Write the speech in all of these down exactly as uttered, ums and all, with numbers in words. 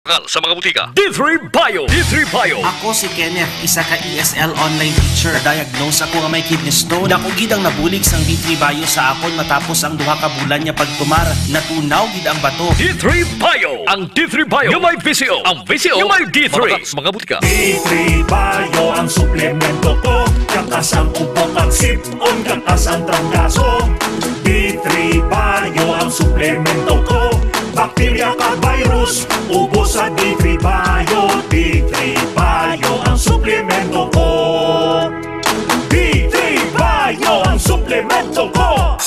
Mabakal sa mga butika. D three Bio. D three Bio. Ako si Kenneth, isa ka E S L online teacher. Na-diagnose ako nga may kidney stone. Dako gid ang nabulig sang D three Bio sa akon matapos ang duha ka bulan nga pagtumar. Natunaw gid ang bato. D three Bio. Ang D three Bio nga may V C O. Ang V C O nga may D three. Mabakal sa mga butika. D three Bio ang suplemento ko. Kakas ang ubo kag sip-on, kakas ang trangkaso. D three Bio ang suplemento ko. Bakterya kag virus, ubos sa D three Bio. D three Bio ang suplemento ko. D three Bio ang suplemento ko.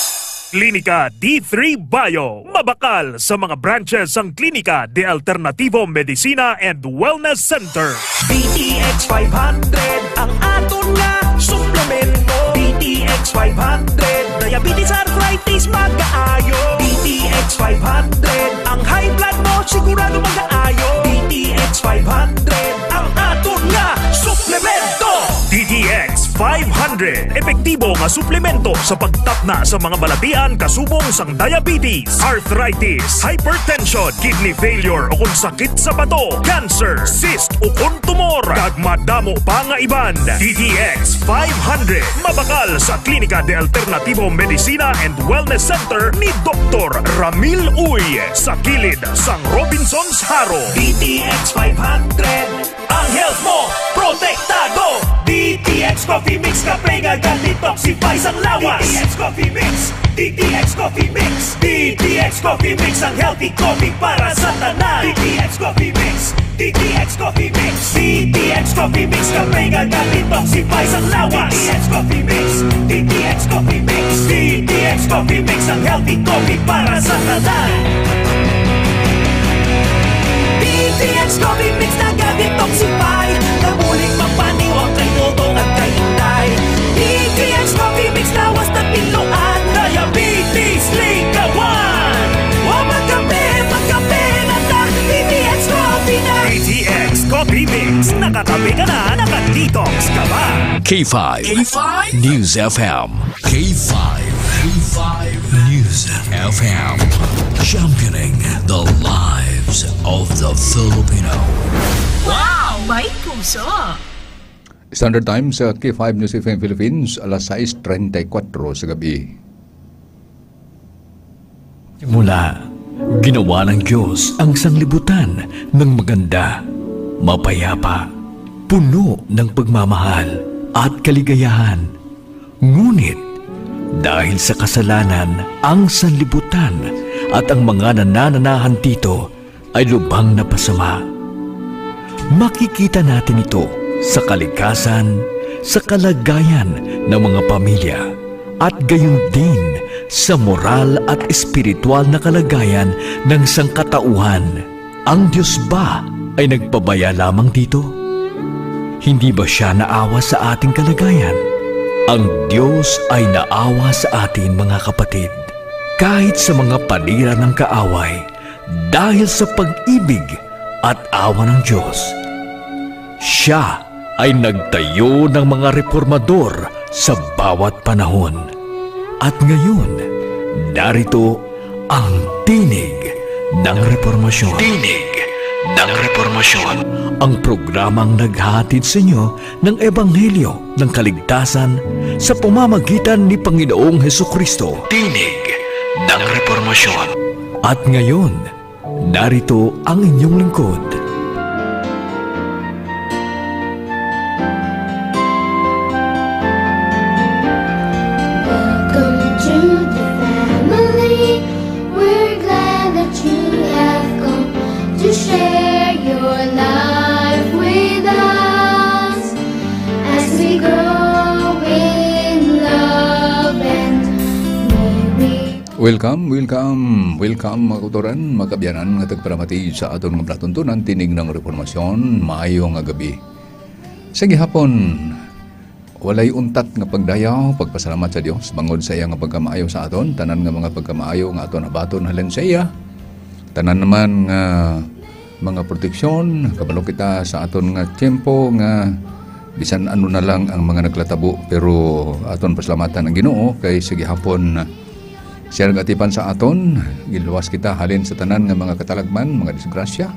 Klinika D three Bio. Mabakal sa mga branches sang Klinika de Alternativo Medicina and Wellness Center. D T X five hundred ang aton nga suplemento. D T X five hundred, diabetes, arthritis, magaayo. D T X five hundred, ang high blood mo sigurado magaayo. D T X five hundred ang aton nga suplemento. D T X five hundred, epektibo nga suplemento sa pagtapna sa mga balatian kasubong sang diabetes, arthritis, hypertension, kidney failure, o kon sakit sa bato, cancer, cyst, o kon tumor, kag madamo pa nga iban. D T X five hundred, mabakal sa Klinika de Alternativo Medicina and Wellness Center ni Doktor Ramil Uy, sa kilid sang Robinsons Haro. D T X five hundred, ang health mo protektado. D T X Coffee Mix, kape nga ga-detoxify sang lawas. D T X Coffee Mix, D T X Coffee Mix, D T X Coffee Mix, ang healthy coffee para sa tanan. D T X Coffee Mix, D T X Coffee Mix, D T X Coffee Mix, kape nga ga-detoxify sang lawas. D T X Coffee Mix, D T X Coffee Mix, D T X Coffee Mix, ang healthy coffee para sa tanan. D T X Coffee Mix naga-detoxify, nabulig magpaniwang kay Toto kag kay Inday. D T X Coffee Mix lawas na pinluan, diabetes likawan. Wa magkape, magkape na ta, D T X Coffee na. D T X Coffee Mix, nakakape ka na, naka-detox ka ba? K five K five News F M. K five, K five News F M, championing the lives of the Filipino. Wow! May puso! Standard Time sa K five News F M Philippines, alas sais treinta y cuatro sa gabi. Mula, ginawa ng Diyos ang sanglibutan ng maganda, mapayapa, puno ng pagmamahal at kaligayahan. Ngunit, dahil sa kasalanan, ang sanlibutan at ang mga nanananahan dito ay lubhang napasama. Makikita natin ito sa kalikasan, sa kalagayan ng mga pamilya, at gayon din sa moral at espiritual na kalagayan ng sangkatauhan. Ang Diyos ba ay nagpabaya lamang dito? Hindi ba siya naawa sa ating kalagayan? Ang Diyos ay naawa sa atin, mga kapatid, kahit sa mga panira ng kaaway, dahil sa pag-ibig at awa ng Diyos. Siya ay nagtayo ng mga reformador sa bawat panahon. At ngayon, narito ang Tinig ng Reformasyon. Tinig ng Reformasyon. Ang programang naghahatid sa inyo ng ebanghelyo ng kaligtasan sa pamamagitan ni Panginoong Hesukristo. Tinig ng Reformasyon. At ngayon, narito ang inyong lingkod. Welcome to the family. We're glad that you have come to share your life with us as we grow in love and may we Welcome, welcome, welcome, mga kautoran, mga kaabyanan nga tagparamati sa aton nga palatuntunan, Tinig ng Reformasyon. Maayo nga gabi. Sa gihapon, walay untat nga pagdayaw, pagpasalamat sa Dios bangod sa iya nga pagkamaayo sa aton. Tanan nga mga pagkamaayo nga aton abaton halin sa iya, tanan naman nga mga proteksyon, kabalo kita sa aton nga tiyempo nga bisan ano na lang ang mga naglatabo, pero aton pasalamatan ang Ginoo kay sa gihapon siya nag-atipan sa aton, ginluwas kita halin sa tanan nga mga katalagman, mga disgrasya.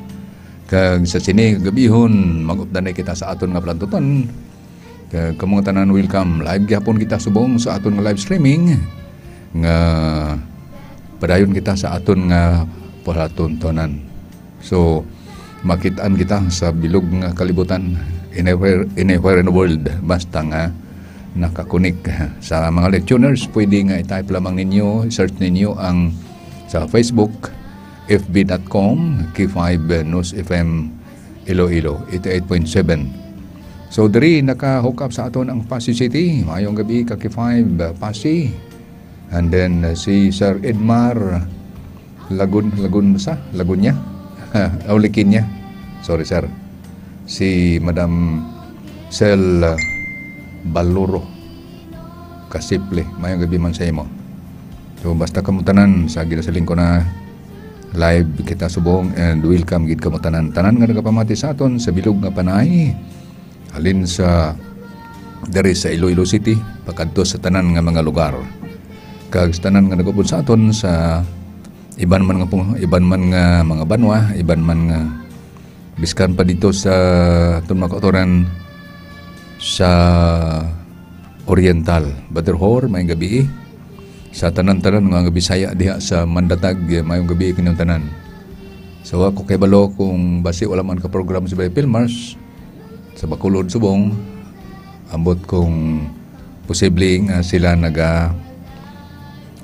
Kag sa sini gabihon, mag-updanay kita sa aton nga plantuton. Kag kamo nga tanan, welcome. Live gihapon kita subong sa aton nga live streaming nga padayon kita sa aton nga palatuntunan. So, makitaan kita sa bilog nga kalibutan, anywhere, anywhere in the world, basta nga nakakunik. Sa mga listeners, pwede nga i-type lamang ninyo, i-search ninyo ang sa Facebook, F B dot com, K five News F M Iloilo, eighty-eight point seven. So, diri naka-hook up sa aton ang Passi City. Mayong gabi, ka K five, uh, Passi. And then, uh, si Sir Edmar Lagun-, Lagun-, sa? Lagunya? Aulikinya. Sorry, sir. Si Madam Sel, uh, Baluro. Kasiple. Mayong gabi man sa imo. So, basta kamo tanan, sa ginasiling ko na, live kita subong, and welcome gid kamo tanan. Tanan nga nagapamati sa aton sa bilog nga panay, halin sa diri sa Iloilo City, pakadto sa tanan nga mga lugar. Kag sa tanan nga nagupod sa aton sa iban man nga pung-, iban man nga mga banwa, iban man nga biskan pa dito sa aton mga kautoran sa Oriental. Brother Hor, mayong gabi. Sa tanan-tanan nga mga Bisaya diha sa Mandatag, mayong gabi kaninyong tanan. So, ako kay balo kung basi wala man ka program si Bay Pilmars sa Bacolod subong, ambot kung posible nga sila naga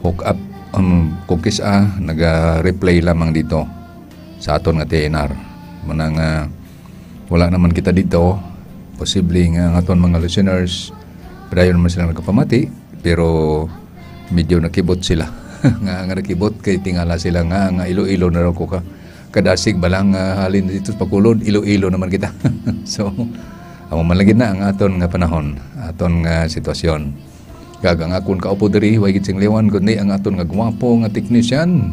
hook up, um, kung kis-a, naga-replay lamang dito sa aton nga T N R. Muna nga, wala naman kita dito, posible nga ang aton mga listeners, padayon naman sila nagkapamati, pero medyo nakibot sila. Nga, nga nakibot kay tingala sila nga, nga Iloilo na raw ko ka. Kadasig ba lang, ah, halin dito sa Bacolod, Iloilo naman kita. So, amo man lagi na ang aton nga panahon, aton nga sitwasyon. Kag ang akon kaupo diri, way gid sing liwan, kundi ang aton nga gwapo nga technician,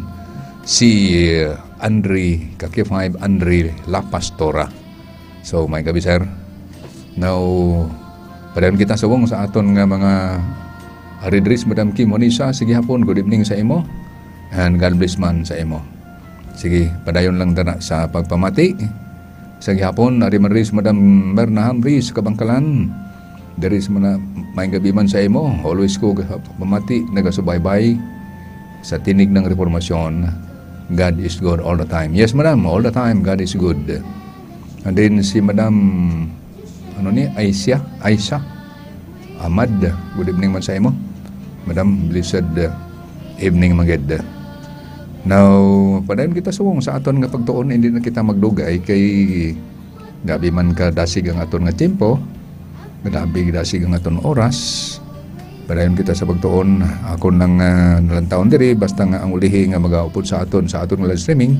si Andre, ka K five Andre La Pastora. So, may gabi, sir. Now, padayon kita subong sa aton nga mga ari diri, Madam Kim Honisa, sige hapon, good evening sa imo. And God bless man sa imo. Sige, padayon lang dana sa pagpamati. Sa gihapon, ari man rin si Madam Merna Hamri sa Kabangkalan. Diri sa mga may gabi man sa imo, always ko pamati, nagasubaybay sa tinig ng reformasyon. God is good all the time. Yes, madam, all the time, God is good. And then si Madam, ano ni, Aisha, Aisha Ahmad, good evening man sa imo. Madam, blessed, uh, evening man gid. Now, padayon kita subong sa aton nga pagtuon, hindi na kita magdugay kay grabe man ka dasig ang aton nga tiyempo, grabe dasig ang aton oras. Padayon kita sa pagtuon. Ako nang, ah, nalantawon diri, basta nga ang ulihi nga magaupod sa aton, sa aton nga live streaming,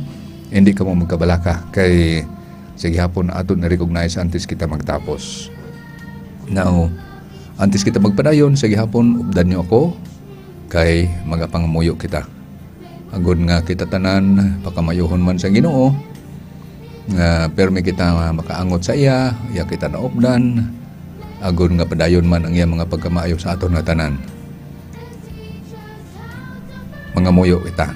hindi kamo magkabalaka kay sige hapon aton na-recognize antes kita magtapos. Now, antes kita magpadayon, sa gihapon, updan niyo ako, kay magapangamuyo kita. Agod nga kita tanan, pakamayohon man sa Ginoo, nga permi kita makaangot sa iya, iya kita naupdan, agod nga padayon man ang iya mga pagkamaayo sa aton nga tanan. Mangamuyo kita.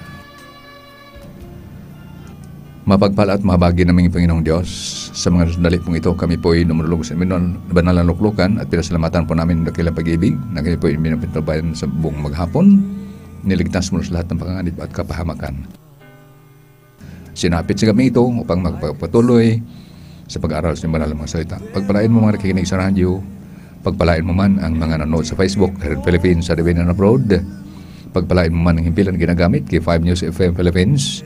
Mapagpala at mahabagi naming Panginoong Diyos, sa mga sandali pong ito, kami po'y dumulog sa inyong banal na luklukan at pinasalamatan po namin ang dakilang pag-ibig na kayo po'y pinapintubayan sa buong maghapon. Niligtas mo sa lahat ng panganib at kapahamakan. Sinapit sa kami ito upang magpapatuloy sa pag-aaral sa banal nga mga salita. Pagpalain mo mga nakikinig sa radyo, pagpalain mo man ang mga nanonood sa Facebook, here in Philippines, sa Division Abroad. Pagpalain mo man ang himpilan ginagamit kay five News F M Philippines.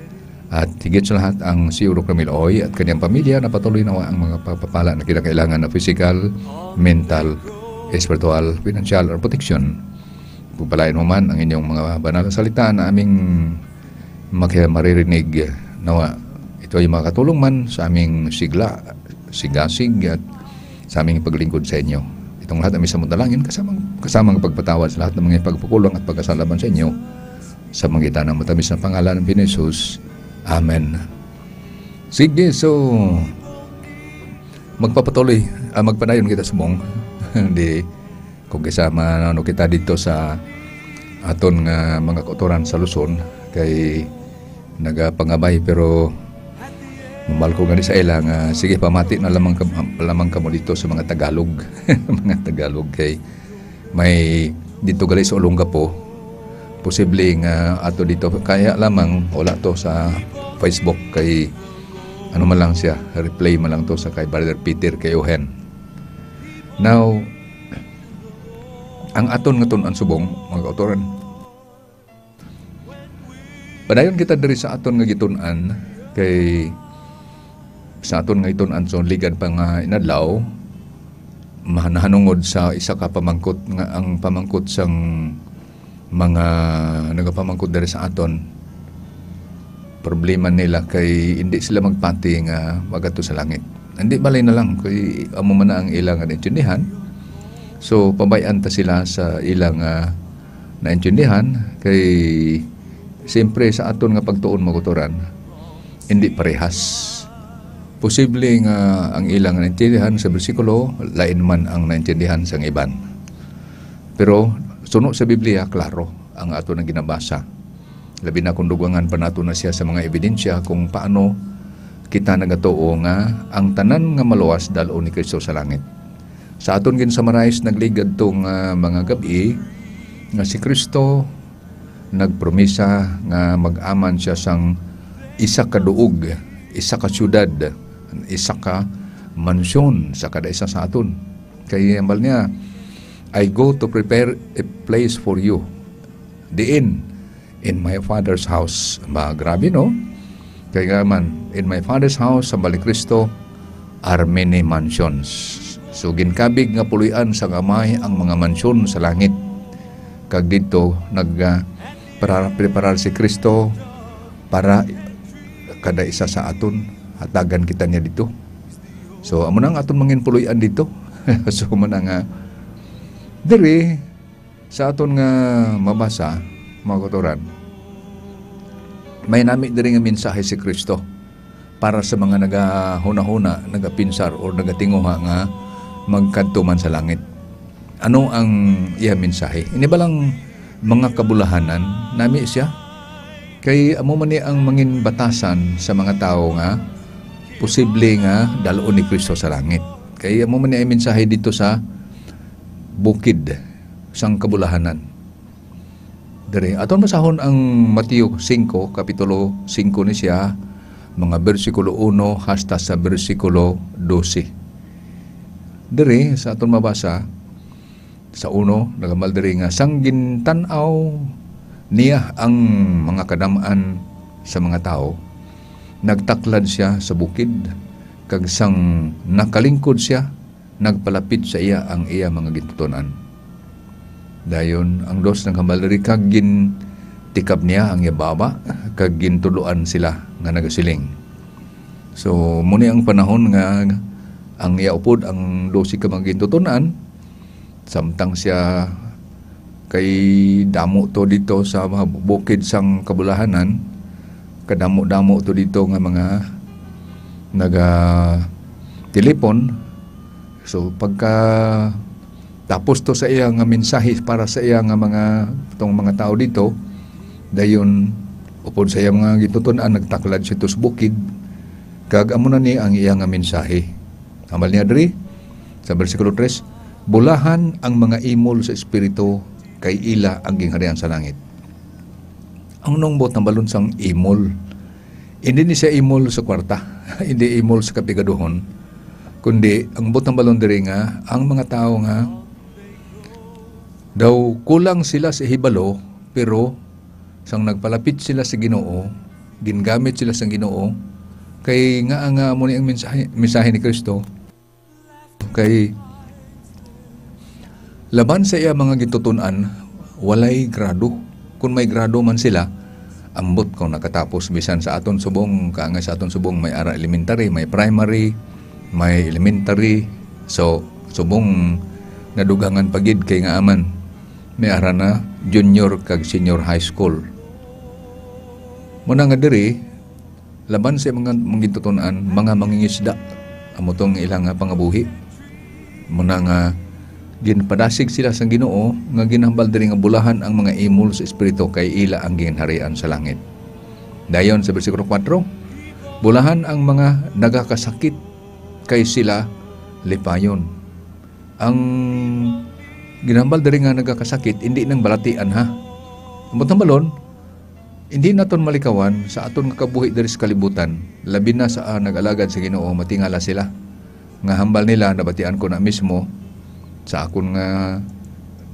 At higit sa lahat, ang C E O Doc Ramil Oy at kanyang pamilya na patuloy nawa ang mga pagpapala na kinakailangan na physical, mental, espiritual, financial, or protection. Pagpalain mo man ang inyong mga banal na salita na aming maki-, maririnig. Nawa, ito ay makatulong man sa aming sigla, sigasig, at sa aming paglingkod sa inyo. Itong lahat ay sa dalangin, kasamang, kasamang pagpatawad sa lahat ng mga pagpakulang at pagkasalaman sa inyo, sa magitan ng matamis na pangalan ng Panginoon Jesus. Amen. Sige, so, magpapatuloy, ah, magpadayon kita subong. Di, kung kisa maano kita dito sa aton nga mga kautoran sa Luzon, kay nagapangabay, pero Humbal ko gani sa ila nga, sige, pamati na lamang kam-, lamang kamo dito sa mga Tagalog. Mga Tagalog kay may dito gali sa Olongapo. Posible nga ato dito. Kaya lamang wala to sa Facebook kay ano man lang siya, replay man lang to sa kay Brother Peter kay Ohen. Now, ang aton nga tun-an subong, mga kautoran. Padayon kita diri sa aton nga gitun-an, kay sa aton nga gitun-an sa ligad pa nga inadlaw, ma-, nahanungod sa isa ka pamangkot nga ang pamangkot sang mga nagapamangkot diri sa aton, problema nila kay hindi sila magpati nga magadto sa langit. Hindi balay na lang kay amo man na ang ila nga naintindihan. So, pabay-an ta sila sa ila nga naintindihan kay siyempre sa aton nga pagtuon, mga kautoran, hindi parehas. Posible nga ang ila nga naintindihan sa bersikulo lain man ang naintindihan sang iban. Pero suno sa Biblia, klaro ang aton nga ginabasa. Labi na kung dugangan pa nato na siya sa mga ebidensya kung paano kita nagatuo nga ang tanan nga maluwas dal-on ni Cristo sa langit. Sa aton gin-summarize nagligad to nga mga gab-i nga si Cristo nagpromisa nga mag-aman siya sang isa ka duog, isa ka siyudad, isa ka mansyon sa kada isa sa aton. Kay hambal niya, "I go to prepare a place for you." Diin? In my Father's house. Ba, grabe, no? Kay nga man, "In my Father's house," sa balik Kristo, "are many mansions." So, ginkabig nga puloy-an sang Amay ang mga mansyon sa langit. Kag didto, nag, ah, para-, preparar si Kristo para kada isa sa aton, hatagan kita niya dito. So, amo na ang aton mangin puloy-an dito. So, man nga, diri, sa aton nga mabasa, mga kautoran, may nami diri nga mensahe si Kristo para sa mga nagahunahuna, nagapinsar, or nagatinguha nga magkadto man sa langit. Ano ang iya mensahe? Ini ba lang mga kabulahanan? Nami siya? Kay amo man ni ang mangin batasan sa mga tawo nga posible nga dal-on ni Kristo sa langit. Kay amo man ni ang mensahe dito sa bukid sang kabulahanan. Diri, aton basahon ang Mateo singko, kapitulo singko ni siya, mga bersikulo uno hasta sa bersikulo dose. Diri, sa aton mabasa, sa uno, nagambal diri nga, "Sang gintan-aw niya ang mga kadam-an sa mga tawo, nagtaklad siya sa bukid, kag sang nakalingkod siya, nagpalapit sa iya ang iya mga gintuton-an." Dayon, ang dos naghambal diri kag gintikab niya ang iya baba, kag gintudloan sila nga nagasiling. So, mao ni ang panahon nga ang iya upod ang dose ka mga gintuton-an, samtang siya kay damo to dito sa mga bukid sang kabulahanan, kadamo-damo to dito nga mga naga-telepon. So, pagka tapos to sa iya nga mensahe para sa iya nga mga, tong mga tao dito, dayon, upod sa iya mga gintutun-an, nagtaklad siya to sa bukid, kag amo na ni ang iya nga mensahe. Hambal niya diri sa bersikulo tres, "Bulahan ang mga imol sa espiritu, kay ila ang gingharian sa langit." Ang nungbot, hambalon sang imol, hindi ni siya imol sa kwarta, hindi imol sa kapigaduhon, kundi ang butang balon diri nga ang mga tawo nga daw kulang sila sa hibalo, pero sang nagpalapit sila sa Ginoo, gingamit sila sa Ginoo, kay nga, nga amo ni ang mensahe, mensahe ni Kristo, kay laban sa iya mga gintutun-an, walay grado. Kung may grado man sila, ambot kung nakatapos. Bisan sa aton subong, kaangay sa aton subong, may ara elementary, may primary, may elementary. So, subong nadugangan pa gid kay nga aman, may ara na junior kag senior high school. Muna nga diri, laban sa mga mangintutunan, mga mangingisda, amo tong ilang nga pangabuhi. Muna nga ginpadasig sila sang Ginoo nga ginhambal diri nga bulahan ang mga imol sa espiritu, kay ila ang ginharian sa langit. Dayon sa bersikulo kuwatro, Bulahan ang mga nagakasakit, kay sila lipayon. Ang ginhambal diri nga nagakasakit, hindi nang balatian, ha. Amot hambalon, hindi naton malikawan sa aton nga kabuhi diri sa kalibutan, labi na sa, ah, nag-alagad sa Ginoo, matingala sila. Nga hambal nila, nabatian ko na mismo sa akon nga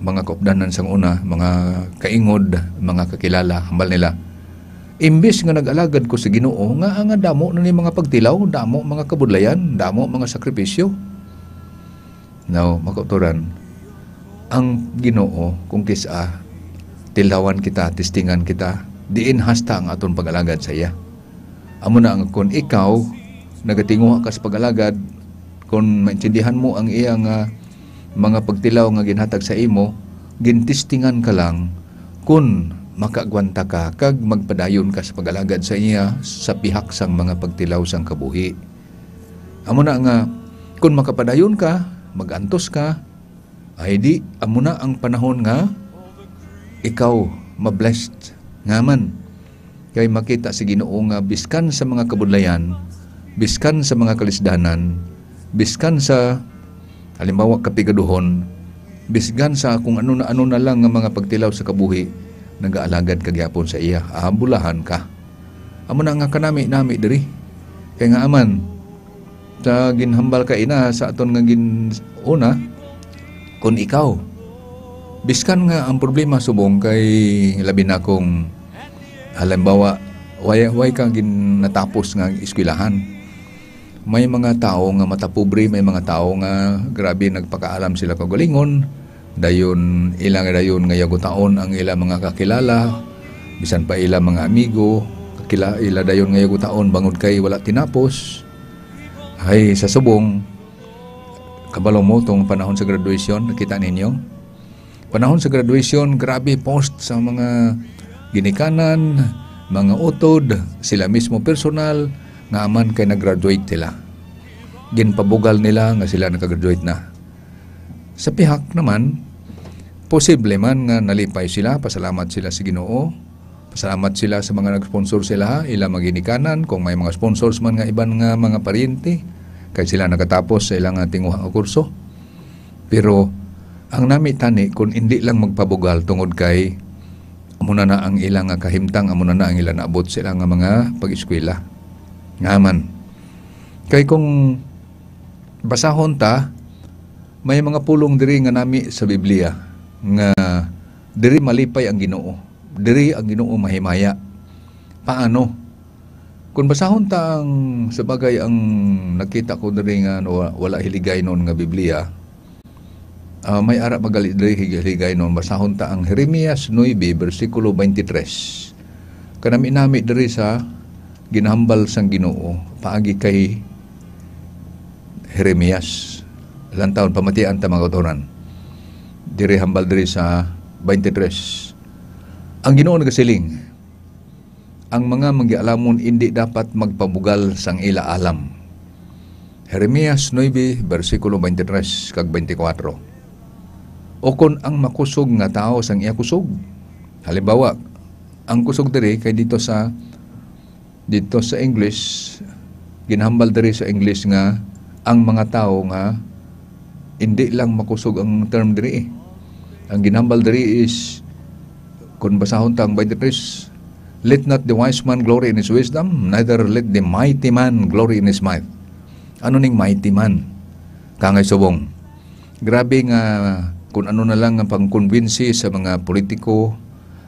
mga kaupdanan sang una, mga kaingod, mga kakilala, hambal nila, "Imbis nga nag-alagad ko sa Ginoo, nga, nga damo na ni mga pagtilaw, damo mga kabudlayan, damo mga sakripisyo." Now, makauturan, ang Ginoo, kung kis-a, tilawan kita, testingan kita, diin hasta ang aton pag-alagad sa iya. Amo na nga, kun ikaw nagatinguha ka sa pag-alagad, kun maintindihan mo ang iya nga mga pagtilaw nga ginhatag sa imo, gintistingan ka lang kun makaagwanta ka kag magpadayon ka sa pag-alagad sa iya sa pihak sang mga pagtilaw sang kabuhi. Amo na nga, kun makapadayon ka, mag-antos ka, ay di, amo na ang panahon nga ikaw ma-blessed. Nga man, kay makita sa Ginoo nga biskan sa mga kabudlayan, biskan sa mga kalisdanan, biskan sa, halimbawa, kapigaduhon, biskan sa kung ano na, ano na lang nga mga pagtilaw sa kabuhi, nagaalagad ka gyapon sa iya. Ah, bulahan ka. Amo na nga kanami-nami diri. Kay nga aman, sa ginhambal ka ina sa aton nga gin-, una, kun ikaw, biskan nga ang problema subong kay labi na kung, halimbawa, way, way ka gin-, natapos nga eskwelahan. May mga tawo nga matapobre, may mga tawo nga grabe nagpakaalam sila kaugalingon, dayon ila nga dayon nga yagutaon ang ila mga kakilala, bisan pa ila mga amigo, kakila-, ila dayon nga yagutaon bangod kay wala tinapos. Ay, sa subong, kabalo mo tong panahon sa graduation, nakita ninyo? Panahon sa graduation, grabe post sa mga ginikanan, mga utod, sila mismo personal, nga aman kay nag-graduate sila. Ginpabugal nila nga sila nakagraduate na. Sa pihak naman, posible man nga nalipay sila, pasalamat sila sa Ginoo, pasalamat sila sa mga nag-sponsor sila, ila mga ginikanan, kung may mga sponsors man nga iban nga mga paryente, kay sila nakatapos sa ilang, ah, tinguha nga kurso. Pero ang nami tani kun indi lang magpabugal tungod kay amo na na ang ila nga kahimtang, amo na na ang ila naabot sa ila nga mga pag-eskwela. Nga man. Kay kung basahon ta, may mga pulong diri nga nami sa Biblia nga diri malipay ang Ginoo. Diri ang Ginoo mahimaya. Paano? Kung basahon ta ang, sa bagay, ang nakita ko diri nga wa-, wala hiligaynon nga Biblia, ah, may ara magali diri hig-, hiligaynon. Basahon ta ang Jeremias nuebe, bersikulo twenty-three. Kanami-nami diri sa ginahambal sang Ginoo paagi kay Jeremias. Lantawon, pamatian ta, mga kautoran. Diri hambal diri sa twenty-three. Ang Ginoo nagasiling, "Ang mga magialamon indi dapat magpabugal sang ila alam." Jeremias nuebe, bersikulo twenty-three kag twenty-four. Ukon ang makusog nga tawo sang iya kusog. Halimbawa, ang kusog diri kay dito sa, dito sa English, ginhambal diri sa English nga ang mga tawo nga hindi lang makusog ang term diri, eh. Ang ginhambal diri is, kung basahon ta ang twenty-three, "Let not the wise man glory in his wisdom, neither let the mighty man glory in his might." Ano ning mighty man? Kangay subong. Grabe nga kung ano na lang ang pangkonbinsi sa mga politiko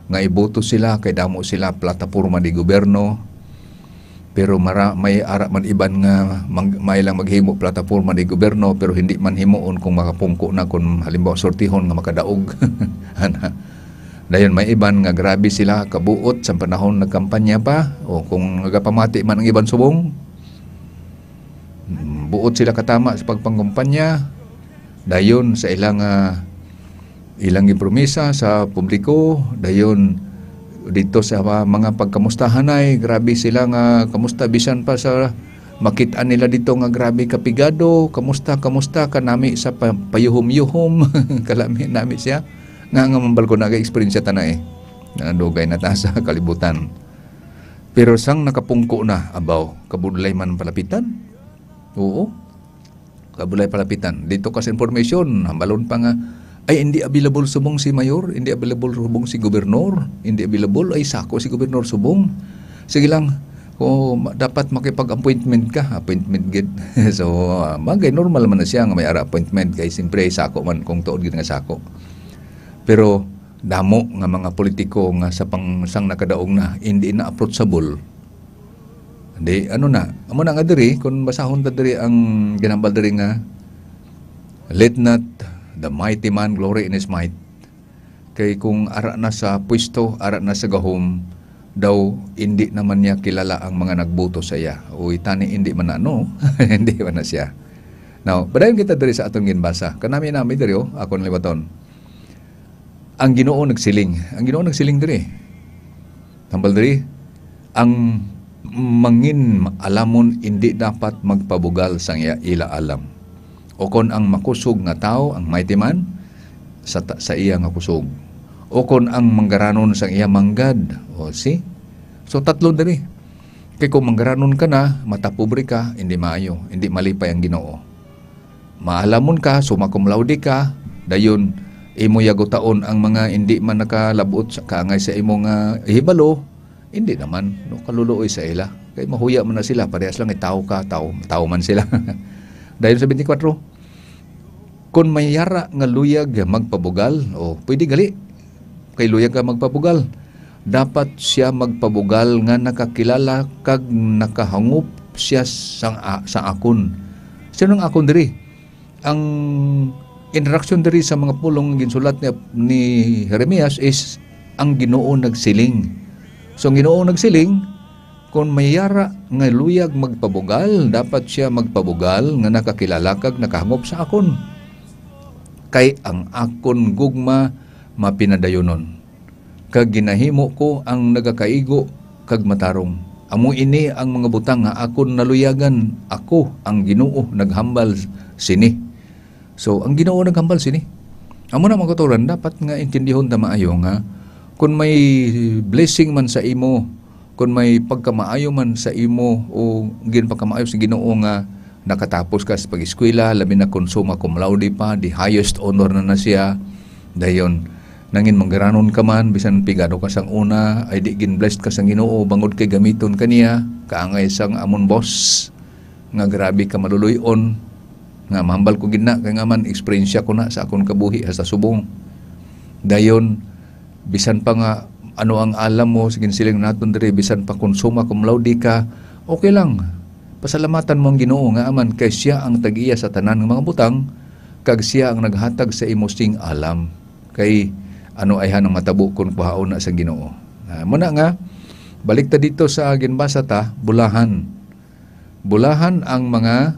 nga iboto sila kay damo sila plataporma di gobyerno. Pero mara-, may ara man iban nga mang-, may lang maghimo plataporma di gobyerno, pero hindi man himuon kung makapungko na, kung halimbawa sortihon nga makadaog. Ana. Dayon may iban nga grabe sila kabuot sa panahon nagkampanya pa, o kung nagapamati man ang iban subong. Mm, buot sila katama sa pagpangkumpanya. Dayon sa ilang, ah, ilang gipromisa sa publiko, dayon dito sa ma-, mga pagkamustahanay, grabe sila nga kamusta, bisan pa sa makit-an nila dito nga grabe kapigado, "Kamusta, kamusta ka nami sa pa-, payuhom-yuhom?" Kalami nami siya. Nga, nga mambal ko, nag-experience ta na, eh. Nadugay na ta sa kalibutan. Pero sang nakapungko na, abaw, kabudlay man palapitan. Oo. Kabudlay palapitan. Dito ka sa information, hambalon pa nga, "Ay, hindi available subong si mayor, hindi available subong si gobernor, hindi available, ay, sako si gobernor subong." Sige lang, o, ma-, dapat makipag-appointment ka, appointment gid. So, ah, bagay, normal man na siya nga may ara appointment, kay siyempre, sako man, kung tuod gid nga sako. Pero, damo nga mga politiko nga sa pang-, sang nakadaog na, hindi na approachable. Di, ano na, amo na nga diri, kung basahon ta diri ang ginhambal diri nga, "Let not the mighty man glory in his might." Kay kung ara na sa pwesto, ara na sa gahom, daw hindi naman niya kilala ang mga nagboto sa iya. Uy, tani, hindi man na, no? Hindi man na siya. Now, padayon kita diri sa atong ginbasa. Kanami-nami diri, oh, akon liwaton. Ang Ginoo nagsiling. Ang Ginoo nagsiling diri. Tambal diri, ang mangin alamon indi dapat magpabugal sang iya, ila alam. O kon ang makusog nga tawo, ang mighty man, sa ta-, sa iya nga kusog. O kon ang manggaranon sang iya manggad. O, see? So, tatlo diri. Kay kung manggaranon ka na, matapobre ka, hindi maayo, hindi malipay ang Ginoo. Maalamon ka, summa cum laude ka, dayon imo yagutaon ang mga hindi man nakalabot sa kaangay sa imo nga hibalo, hindi naman, no, kaluluoy sa ila. Kay mahuya man na sila, parehas lang, eh, tao ka, tao, tao man sila. Dayon sa twenty-four, "Kon may yara nga luyag magpabugal," o pwede gali, kay luyag ka magpabugal, dapat sia magpabugal nga nakakilala kag nakahangop sia sang a-, sa akon. Sino ang akon diri? Ang interaction diri sa mga pulong nga ginsulat ni, ni Jeremias is ang Ginoo nagsiling. So, ang Ginoo nagsiling, "Kon may yara nga luyag magpabugal, dapat sia magpabugal nga nakakilala kag nakahangop sa akon. Kay ang akon gugma mapinadayonon, kag ginahimo ko ang nagakaigo kag matarong. Amo ini ang mga butang nga akon naluyagan, ako, ang Ginoo, naghambal sini." So, ang Ginoo naghambal sini. Amo na, mga kauturan, dapat nga intindihon ta maayo nga kung may blessing man sa imo, kung may pagkamaayo man sa imo o ginpakamaayo sa Ginoo nga nakatapos ka sa pag-eskwela, labi na kung summa cum laude pa, the highest honor na na siya. Dayon, nangin manggaranon ka man, bisan pigado ka sang una, ay di gin-blessed ka sang Ginoo, bangod kay gamiton ka niya, kaangay sang amon boss, nga grabe ka maluluy-on, nga mahambal ko gid na, kay nga man, eksperyensya ko na sa akon kabuhi hasta subong. Dayon, bisan pa nga ano ang alam mo, sa ginsiling naton diri, bisan pa kung summa cum laude ka, okay lang. Pasalamatan mo ang Ginoo nga aman kay siya ang tag-iya sa tanan nga mga butang, kag siya ang naghatag sa imo sing alam. Kay ano ayhan ang matabo kon kuhaon na sa Ginoo? Ah, muna nga, balik ta dito sa ginbasa ta, bulahan. Bulahan ang mga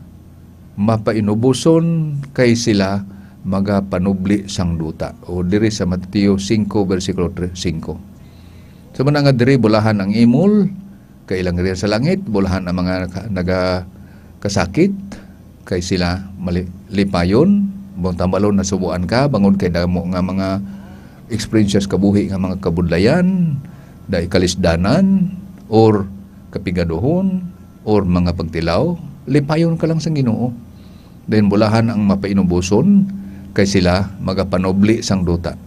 mapainuboson, kay sila magapanubli sang duta. O diri sa Mateo singko, bersikulo tre-, singko. So, muna nga diri, bulahan ang imol, kay ilang riyan sa langit, bulahan ang mga naka-, nagakasakit, kay sila mali-, lipayon, buntang balon nasubuan ka, bangod kay damo nga mga experiences kabuhi nga mga kabudlayan, dai kalisdanan, or kapigaduhon, or mga pagtilaw, lipayon ka lang sang Ginoo. Dayon bulahan ang mapainuboson, kay sila magapanubli sang duta.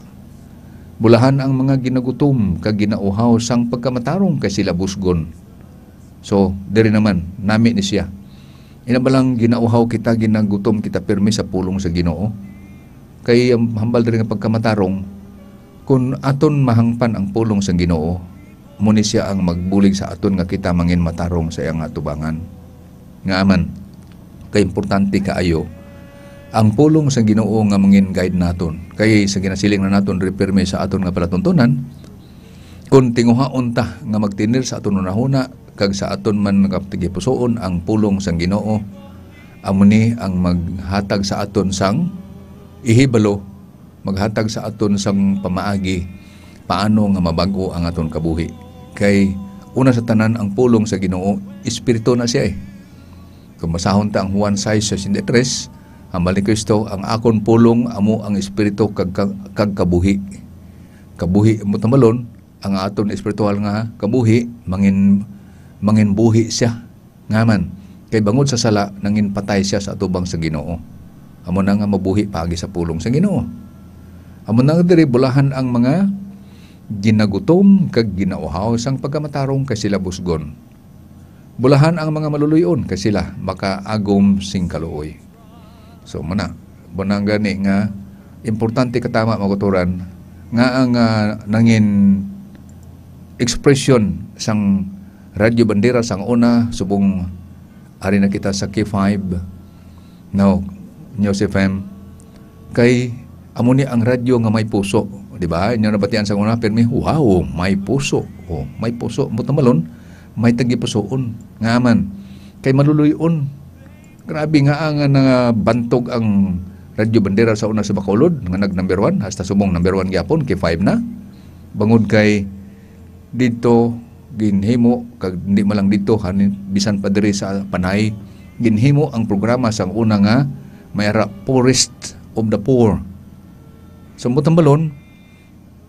Bulahan ang mga ginagutom kag ginauhaw sang pagkamatarong, kay sila busgon. So, diri naman, nami ni siya. Ina ba lang ginauhaw kita, ginagutom kita, pirmi sa pulong sa Ginoo? Kay ang hambal diri nga pagkamatarong, kun aton mahangpan ang pulong sang Ginoo, amo ni siya ang magbulig sa aton nga kita mangin matarong sa iyang atubangan. Nga man, kaimportante kaayo ang pulong sang Ginoo nga mangin guide naton. Kay sa ginasiling na naton diri pirmi sa aton nga palatuntunan, kun tinguhaon ta nga magtinir sa aton hunahuna kag sa aton man nga tigipusoon ang pulong sang Ginoo, amo ni ang maghatag sa aton sang ihibalo, maghatag sa aton sang pamaagi paano nga mabag-o ang aton kabuhi. Kay una sa tanan, ang pulong sa Ginoo, espiritu na siya, eh. Kung basahon ta ang Juan sais sesenta y tres, hambal ni Cristo, "Ang akon pulong amo ang espiritu kag, kag, kag kabuhi." Kabuhi, amo tambalon, ang aton espiritual nga kabuhi, mangin-, manginbuhi sia. Nga man, kay bangod sa sala, nanginpatay sia sa atubang sa Ginoo. Amo na nga mabuhi paagi sa pulong sa Ginoo. Amo na nga diri bulahan ang mga ginagutom kag ginauhaw sang pagkamatarong kay sila busgon. Bulahan ang mga maluloy-on kay sila makaagom sing kaluoy. So, muna, muna gani nga importante katama, mga kautoran, nga ang, ah, nangin expression sang Radyo Bandera sang una, subong ari na kita sa K five, no, News F M, kay amo ni ang radyo nga may puso, di ba? Inyo nabatian sa una, pirmi, "Wow, may puso." Oh, may puso. Buot silingon, may tagipusoon. Nga man, kay maluloy-on. Grabe nga ang nabantog ang Radyo Bandera sa una sa Bacolod, nga nag number one, hasta subong number one gyapon, K five na. Bangod kay dito ginhimo, kag hindi man lang dito, hanin, bisan pa diri sa Panay, ginhimo ang programa sang una nga may ara Poorest of the Poor. Sa buot silingon,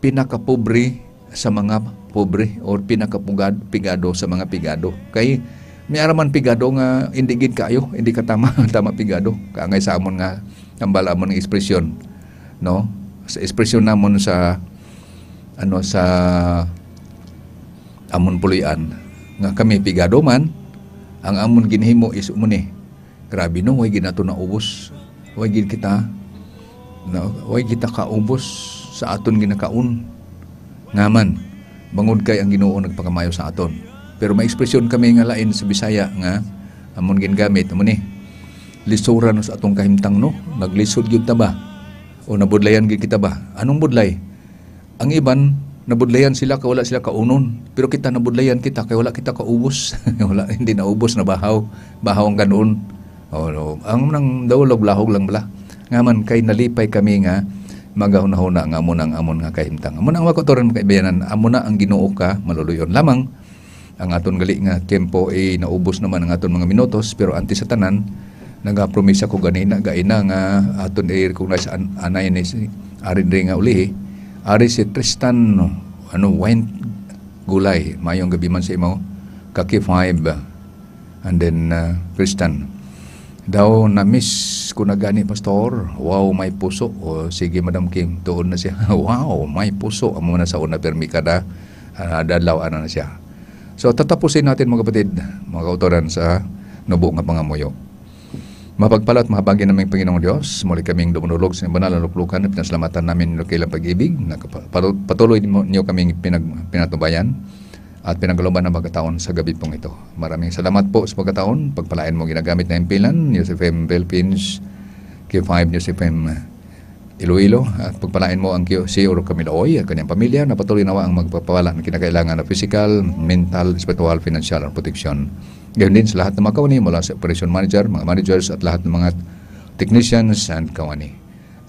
pinakapobre sa mga pobre or pinakapugad-, pigado sa mga pigado. Kay may ara man pigado nga hindi gid kaayo, hindi ka tama, tama pigado. Kaangay sa amon nga, hambal amon nga ekspresyon, no? Sa ekspresyon namon sa, ano, sa amon puloy-an, nga kami pigado man, ang amon ginhimo is amo ni, grabe, no, way gid nato naubos. Way gid kita, no, way kita kaubos sa aton ginakaon. Nga man, bangod kay ang Ginoo nagpakamayo sa aton. Pero may ekspresyon kami nga lain sa Bisaya nga amon gingamit, amo ni, "Lisura no sa atong kahimtang, no? Naglisod gyud ta ba? O nabudlayan gyud kita ba?" Anong budlay? Ang iban, nabudlayan sila kay wala sila kaunon. Pero kita, nabudlayan kita kay wala kita kaubos. Wala, hindi naubos, nabahaw. Bahaw ang kanon. O, no. Ang nang daw, lahog-lahog lang bala. Nga man, kay nalipay kami nga magahunahuna nga amo na ang amon nga kahimtang. Amo na ang, mga kautoran, mga kaibiyanan, amo na ang Ginoo ka, maluloy-on lamang. Ang aton gali nga tiyempo, eh, naubos naman ang aton mga minutos, pero antes sa tanan, nagapromisa ko ganina, gaina nga aton i-recognize an-, anay ni si ari diri nga ulihi. Ari si Tristan, ano, Wine Gulay. Mayong gabi man sa imo, ka K five. And then, uh, Tristan, daw, "Na-miss ko na gani, Pastor." Wow, may puso. O, sige, Madam Kim, tuon na siya. Wow, may puso. Amo na sa una, pirmi ka na. Ah, adlaw, ana na siya. So, tatapusin natin, mga kapatid, mga kautoran, sa nubo nga pangamuyo. Mapagpala at mahabagin naming Panginoong Dios, muli kaming dumulog sa banal na luklukan at pinasalamatan namin ang kailang pag-ibig. Nakapa-, patu-, patuloy mo, niyo kaming pinag-, pinatubayan at pinagluban ng pagkataon sa gabi pong ito. Maraming salamat po sa pagkataon. Pagpalain mo ginagamit na himpilan, News F M Philippines, K five News F M Iloilo, at pagpalain mo ang Q C Oro Camiloy at kanyang pamilya, na patuloy nawa ang magpapawala ng kinakailangan na pisikal, mental, espiritual, financial, at proteksyon. Gayon din sa lahat ng mga kawani, mula sa operation manager, mga managers, at lahat ng mga technicians and kawani.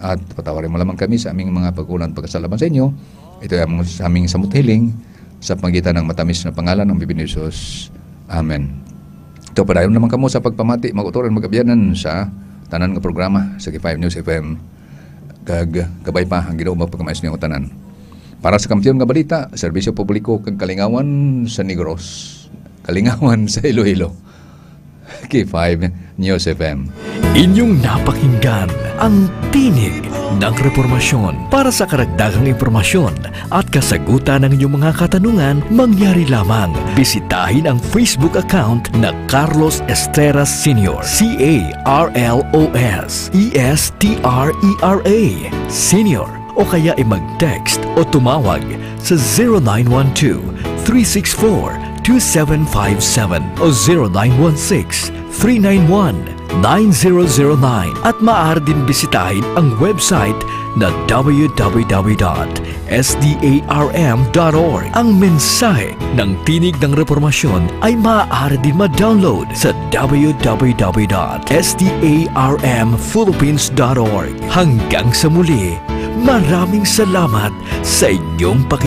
At patawarin mo lamang kami sa aming mga pagkulang at pagkasala sa inyo. Ito ay among, sa aming samot hiling sa pagitan ng matamis na pangalan ng Bibin Jesus. Amen. Ito, padayon naman kamo sa pagpamati, mga kautoran, mga kaabyanan, sa tanan nga programa sa K five News F M. Kag kabay pa ang Ginoo magpakamais niyo tanan. Para sa Kampiyon nga Balita, Serbisyo Publiko kag Kalingawan sa Negros, Kalingawan sa Iloilo, K five News F M. Inyong napakinggan ang Tinig ng Reformasyon. Para sa karagdagang impormasyon at kasagutan ng inyong mga katanungan, mangyari lamang bisitahin ang Facebook account na Carlos Estrera Senior, C A R L O S E S T R E R A Senior, o kaya i-mag-text o tumawag sa zero nine one two, three six four, two seven five seven o zero nine one six, three nine one, nine zero zero nine, at maaari din bisitahin ang website na W W W dot S D A R M dot org. Ang mensahe ng Tinig ng Reformasyon ay maaari din ma-download sa W W W dot S D A R M Philippines dot org. Hanggang sa muli, maraming salamat sa inyong paki-